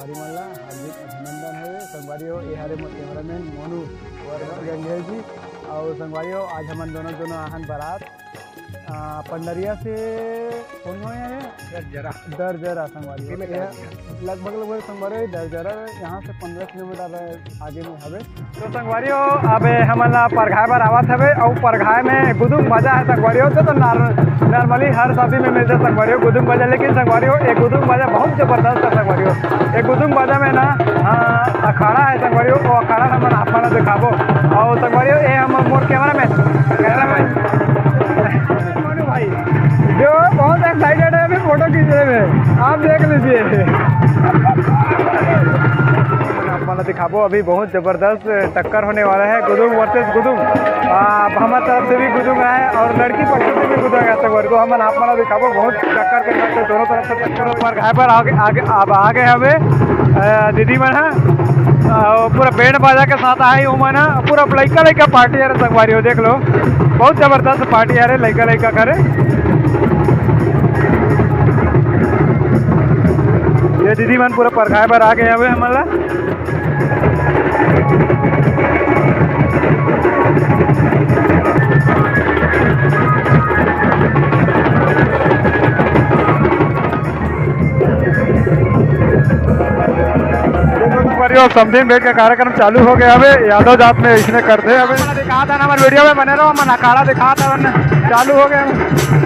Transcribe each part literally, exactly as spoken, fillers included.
तुमन ला हार्दिक अभिनंदन हे संगवारी हो। ये हरे मोर cameraman मोनू वर्मा जंघेल जी। और संगवारी हो, आज हमन दोनों, दोनों आहन बारात, आ, पंडरिया से कौन हो हे? दरजरा। दरजरा संगवारी हो। ये लगभग, लगभग संगवारी हो, दरजरा यहाँ से पन्द्रह किलोमीटर आगे में हवे। तो संगवारी हो, अब हमन ला परघाय बर आवत हवे, अउ परघाय में गुदुम बाजा हे संगवारी हो। तो, तो नॉर-, normally हर शादी में मिलथे संगवारी हो गुदुम बाजा, लेकिन संगवारी हो, ये गुदुम बाजा बहुत जबरदस्त हे संगवारी हो। ये गुदुम बाजा में ना, हाँ, अखाड़ा हे संगवारी हो, वो अखाड़ा हमन आप मन ला दिखाबो। अउ संगवारी हो, ये हम मोर cameraman, cameraman मोनू भाई, जो बहुत excited है अभी photo खींचने में, आप देख लीजिए। आप मन ला दिखाबो, अभी बहुत जबरदस्त टक्कर होने वाला है, गुदुम versus गुदुम। आ, अब हमर तरफ से भी गुदुम है और लड़की पक्ष से भी गुदुम है। तो वर्गो हमन आप मन ला दिखाबो, बहुत टक्कर के साथ दोनों तरफ से टक्कर। परघाय बर आगे, आगे, अब आगे हवे, अ, दीदी मन ह, अ, पूरा band बाजा के साथ आए हे, ओमन ह, पूरा लइका लइका party हरे संगवारी हो, देख लो, बहुत जबरदस्त party हरे लइका लइका करे। ये दीदी मन पूरा परघाय बर आगे हवे हमन ला। परिवार समधिन भेंट के कार्यक्रम चालू हो गया हवे। यादव जात में इसने करते हवे। दिखात हन हमर video में बने रहो, हमन अखाड़ा दिखात हन, चालू हो गया हवे।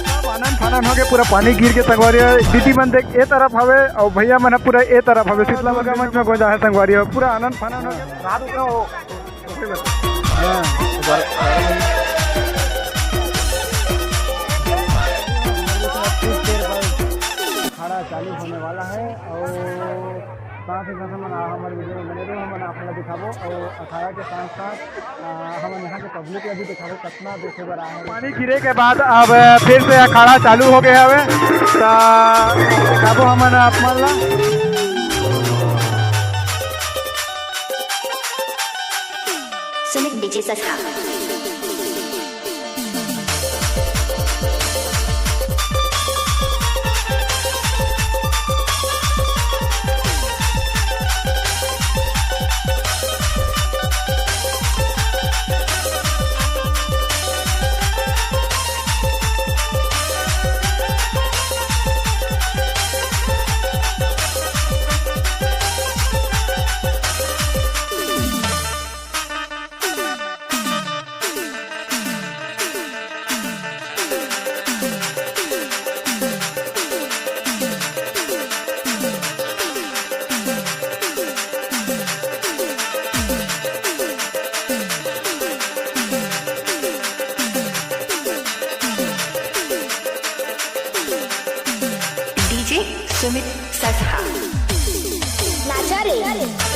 सब आनन फानन होगे, पूरा पानी गिर के संगवारी हो। दीदी मन देख ए तरफ हवे अउ भैया मन ह पूरा ए तरफ हवे। शीतला दुर्गा मंच में गोंजा है संगवारी हो, पूरा आनन फानन होगे। रात को हाँ। अखाड़ा चालू होने वाला है और साथ ही साथ हमन, आ, हमर video में बने रहो, हमन आप ला दिखाबो और अखाड़ा के साथ साथ, आ, हमन यहाँ के public ला भी दिखाबो, कितना देखे बर आए हैं। पानी गिरे के बाद अब फिर से अखाड़ा चालू हो गया हवे, त दिखाबो हमन आप मन ला। सुमित डीजे सस्ता। डीजे सुमित ससहा। नाचा रे।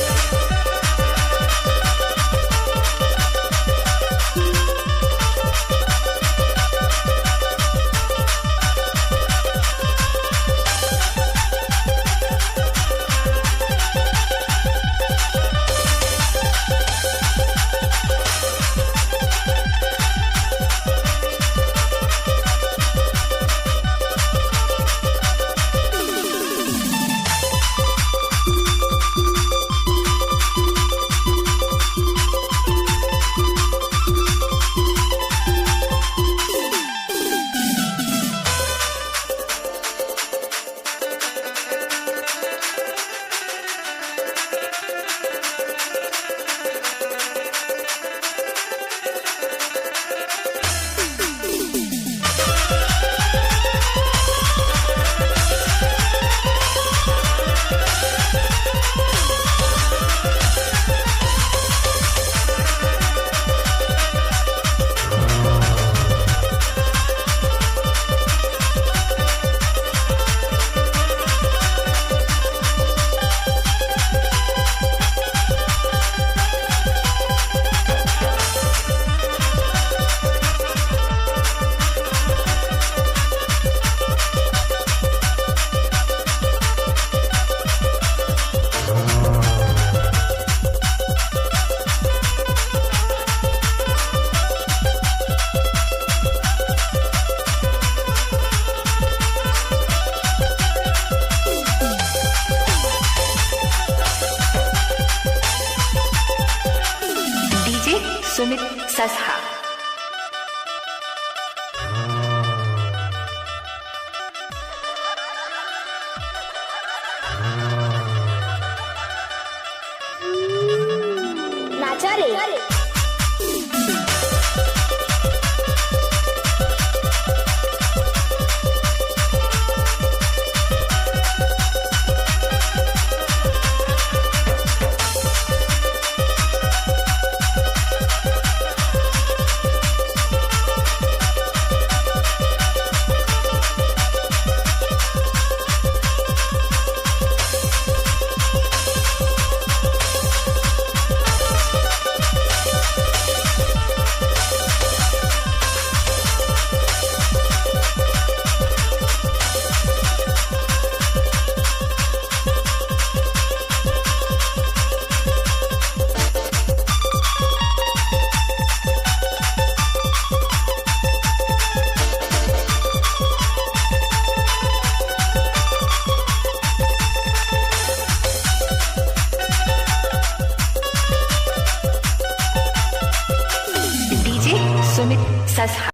सुमित ससहा। नाचा रे। डीजे सुमित ससहा।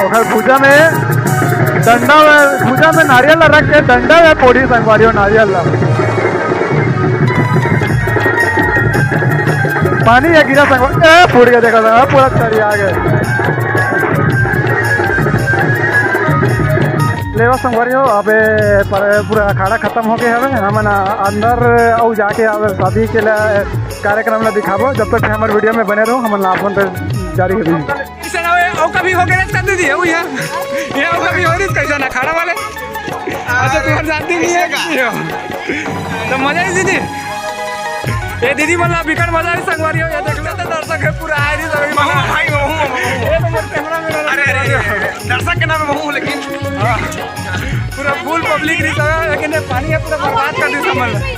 ओकर भुजा में डंडा, भुजा में नारियल ला रख के डंडा में फोड़ी संगवारी हो नारियल ला। पानी या गिरा संगवारी, ए, फूट गया, देखा था, पूरा छरिया गया। लेवा संगवारी हो, अबे पर-, पूरा अखाड़ा खत्म हो गया हवे। हमन अंदर अउ जाके अब शादी के लिए कार्यक्रम ला दिखाबो। जब तक हमारे वीडियो में बने रहो, हमन ला अपन जारी रही। कैसे ना होए? अउ कभी हो गए कर दीदी, हो यहाँ। ये अउ कभी हो रही कैसे ना खाना वाले? अच्छा, तुम्हारे जानती नहीं है। तो मजा ही दीदी। ये दीदी मतलब बिकट मजा ही संगवारी हो, ये देख लो तो दर्शक है पूरा आए नहीं सभी। महू भाई, महू, महू। ये तो मोर कैमरा मैन। अरे, अरे, अरे, दर्शक के नाम महू, लेकिन हाँ। पूरा फुल पब्लिक रही सब, लेकिन ये पानी है पूरा बर्बाद कर दी समझ लो।